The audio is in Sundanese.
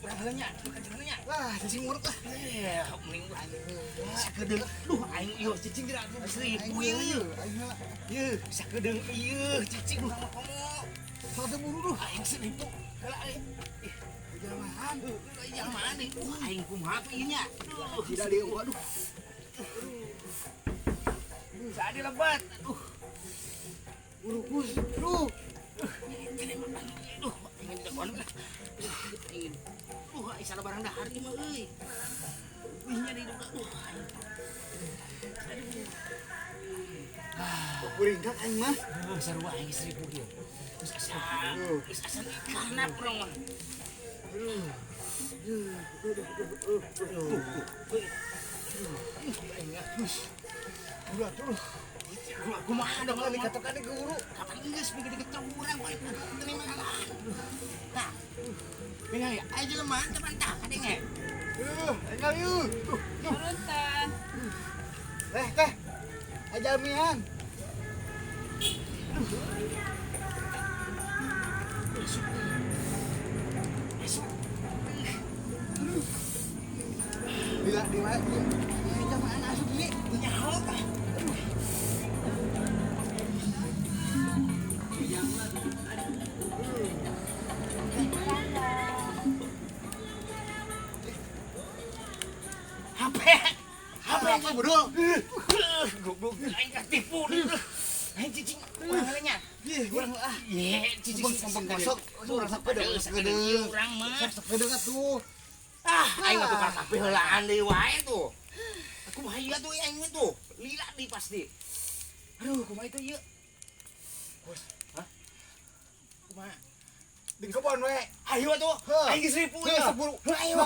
Urang heula nya, makan heula nya. Wah, cicing muruk lah. Eh, mending sakedeung. Duh, aing ieu cicing geura 1.000 ieu. Aing heula. Ieu, sakedeung ieu cicing urang mah komo. Sok teu buru duh. Aing 1.000. Heula aing. Ih, Jalan. yang mana nih? Aing kumaha tuh ieu nya? Duh, Tidak dia, waduh. Sadi lebat. Aduh, Buru kus. Duh. aduh, ingin dagoan lah. Ingin. Duh, aing salah barang dahar ieu mah euy. Wih nya deui duh. Aing. Aduh. Kuringkak aing mah. Heuh, sarua aing 1.000 ieu. Geus asa, geus asa karena urang mah. Aduh. Aduh, aduh, aduh, aduh. Tuh, aing ya. Udah tuh. Kumaha dong Kali lamun katokan ke guru. Kapan geus mikir urang bae teu mah. Nah. Dengar ya, ayo jelema teu mantah kadenge. Enggak yuk. Tuh, tuh. Turuntan. Teh, teh. Aja mian. Masuk. Masuk. Bila di mana? Di jamaan asup ini. Nyaho tah. HP. HP Apa bodoh? Goblok aing katipu. Aing cicing urang heula nya. Ih, urang ah. Ye, cicing Mumpung kosong. Urang sakedeung, sakedeung urang mah. Sok sakedeung atuh. Ah, aing mah tukar kabeh heulaan deui wae tuh. Aku bahaya tuh aing mah tuh. Lila deui pasti. Aduh, kumaha itu ieu? Bos, hah? Kumaha? Di kebon we. Ayo atuh. Heuh. Aing geus 1.000 Heuh, ieu. 10. Heuh, ayo.